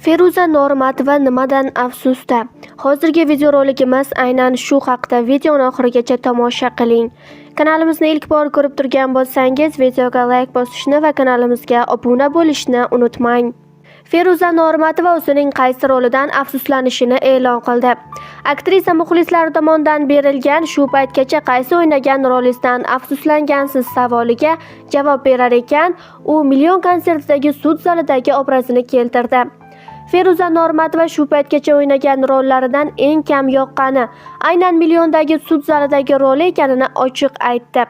Feruza Normatova nimadan afsusda? Hozirgi videorolikimiz aynan shu haqda. Videoni oxirigacha tomosha qiling. Kanalimizni ilk bor ko'rib turgan bo'lsangiz, videoga like bosishni va kanalimizga obuna bo'lishni unutmang. Feruza Normatova o'zining qaysi rolidan afsuslanishini e'lon qildi. Aktrisa muxlislari tomonidan berilgan "Shu paytgacha qaysi o'ynagan rolingizdan afsuslangansiz?" savoliga javob berar ekan, u Million konsertidagi sud zalidagi obrazini keltirdi. Feruza Normatova shu paytgacha o'ynagan rollaridan eng kam yoqqani aynan Milliondagi sud zalidagi roli ekanini ochiq aytdi.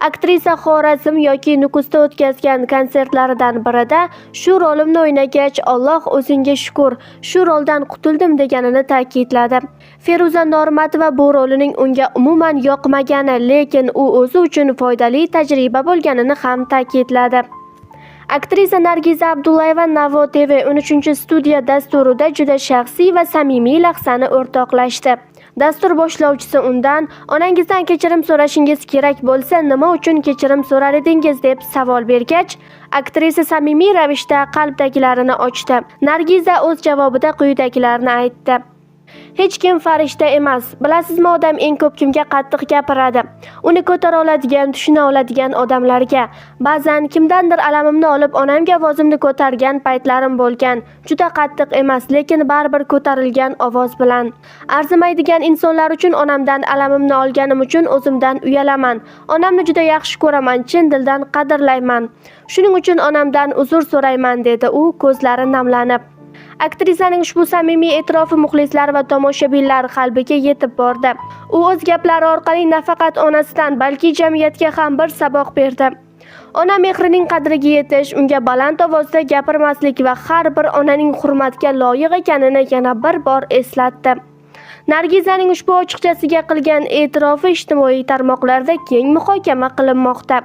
Aktrisa Xorazm yoki Nukusda o'tkazgan konsertlaridan birida "Shu rolimni o'ynagach, Alloh o'zingga shukur, shu roldan qutuldim" deganini ta'kidladi. Feruza Normatova bu rolining unga umuman yoqmagani, lekin u o'zi uchun foydali tajriba bo'lganini ham ta'kidladi. Aktrisa Nargiza Abdullayeva Navo TV 13 studiya dasturida juda shaxsiy va samimiy lahzani o'rtoqlashdi. Dastur boshlovchisi undan "Onangizdan kechirim so'rashingiz kerak bo'lsa, nima uchun kechirim so'rar edingiz?" deb savol bergach, aktrisa samimiy ravishda qalbdagilarini ochdi. Nargiza o'z javobida quyidagilarni aytdi: "Hech kim farishta emas. Bilasizmi, odam eng ko'p kimga qattiq gapiradi? Uni ko'tara oladigan, tushuna oladigan odamlarga. Ba'zan kimdandir alamimni olib, onamga ovozimni ko'targan paytlarim bo'lgan. Juda qattiq emas, lekin baribir ko'tarilgan ovoz bilan. Arzimaydigan insonlar uchun onamdan alamimni olganim uchun o'zimdan uyalaman. Onamni juda yaxshi ko'raman, chin dildan qadrlayman. Shuning uchun onamdan uzr so'rayman", dedi u ko'zlari namlanib. Aktrisaning ushbu samimiy e'tirofi muxlislar va tomoshabinlar qalbiga yetib bordi. U o'z gaplari orqali nafaqat onasidan, balki jamiyatga ham bir saboq berdi. Ona mehrining qadriga yetish, unga baland ovozda gapirmaslik va har bir onaning hurmatga loyiq ekanini yana bir bor eslatdi. Nargizaning ushbu ochiqchasiga qilgan e'tirofi ijtimoiy tarmoqlarda keng muhokama qilinmoqda.